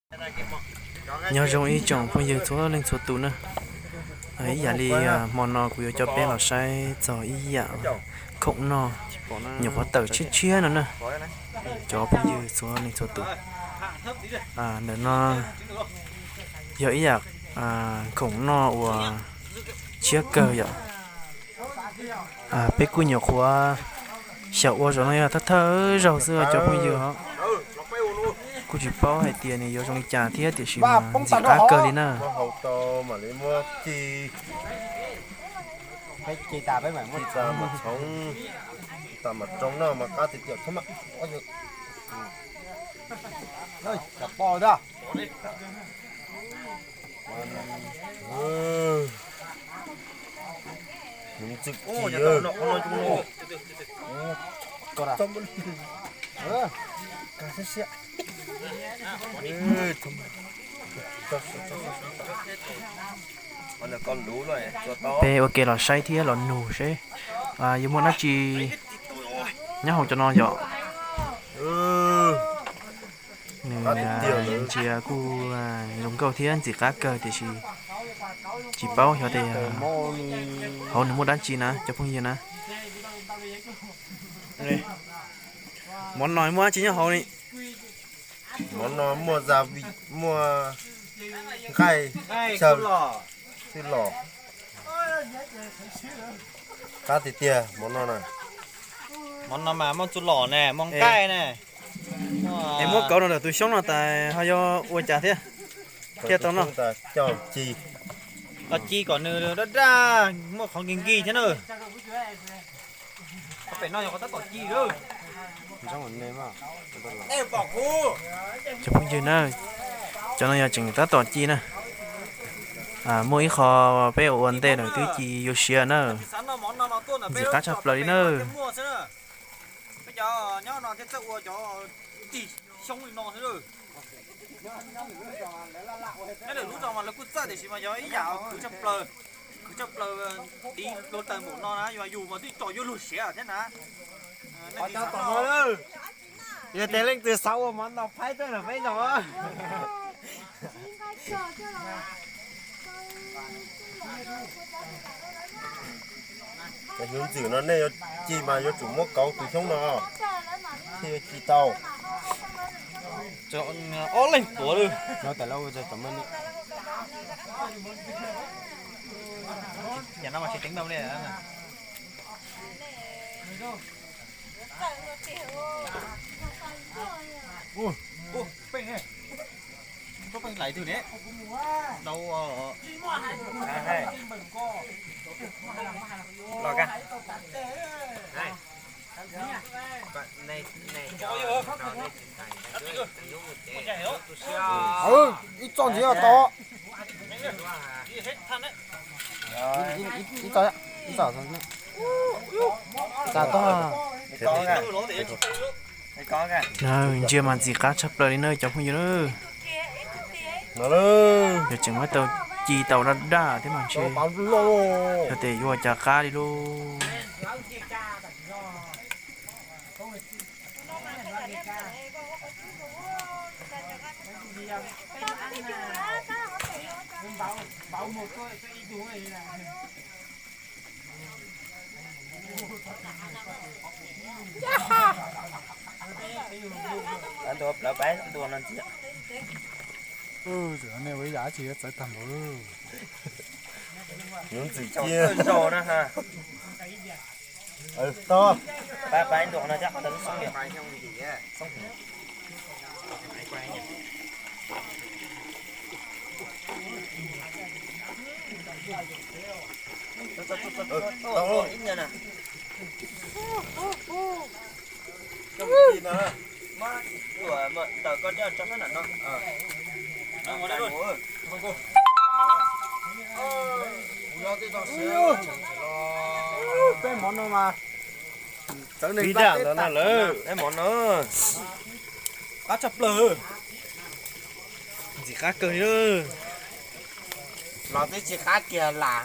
Nyob zoo ib tsoom phooj ywg txhua leej txhua tus na. Ib yam li hmo no kuv yuav coj peb los saib txog ib yam khoom noj nyuam qhuav tawm tshiab tshiab no na, cov phooj ywg txhua leej txhua tus. Ntawm no yog ib yam khoom noj uas tshiab kawg yom. Peb kuj nyuam qhuav xyaum ua zaum no yog thawj thawj zaug xwb cov phooj ywg os. Kuj tsis paub hais tias nws yuav zoo li cas thiab tiam sis mas ntxim qab kawg li na. Peb ua ke los saib thiab los nug seb yuav muaj dab tsi nyob hauv cov no yom. Nws ntsia kuj zoo nkauj thiab ntxim qab kawg tiam sis tsis paub xyov tias hauv nws muaj dab tsi na cov phooj ywg na. Mov no muaj dab tsi nyob hauv ni? Mov no muaj gia vị, muaj nqaij, xyaw, txwj los. Qab tiag tiag mov no na. Mov no mas muaj txwj los ne, muaj nqaij ne. Es muab kauv rau ntawm tus xyoob no tas ho yuav ua cas thiab thiaj tau noj? Coj ci, coj ci kom nws daj daj, muaj qhov nkig nkig thiab na. Qhov pem no yog qhov tab tom ci lawm. Cov phooj ywg na, cov no yog tseem tab tom ci na. Muaj ib qho peb ua ua ntej lawm twb ci yuav siav na. Ntxim qab tshaj plaws li na. Peb cov nyob no thiaj txawj ua cov ci xyoob li no xwb. Nyob lwm lub zos mas lawv kuj txawj tiam sis mas yog ib yam khwv tshaj plaws, khwv tshaj plaws. Tiv luag taws npaum no na, yus mas twb tsom yuav luag siav thiab na. Yog tias leej twg xav ua mov no phaib tuaj nram peb zos. Cov hnyuv ntxwm no nej yuav ci mas yuav tsum muab kauv tus xyoob no thiaj yuav ci tau. Ob leeg tuav lawm. Ib txoj ntxiv tau. Ib txoj, ib txoj. Ntsia mas ntxim qab tshaj plaws li na cov phooj ywg na. Yog tseem muab tau ci tau daj daj thiab mas ntshe yog tias yuav ua cas qab li lauj. Ntua plawv pab ntua no ntxiv. Nej ua ib yam tsis txawv tag npaum. Nws ntxim cia zog na ha. Pab pab ntua no thiab qhov tau lub xoob. Peb mov no mas txawv neeg ntawd na lawm. Peb mov no qab tshaj plaws. Ntxim qab kawg li. Los twb tsis qab kiag lam.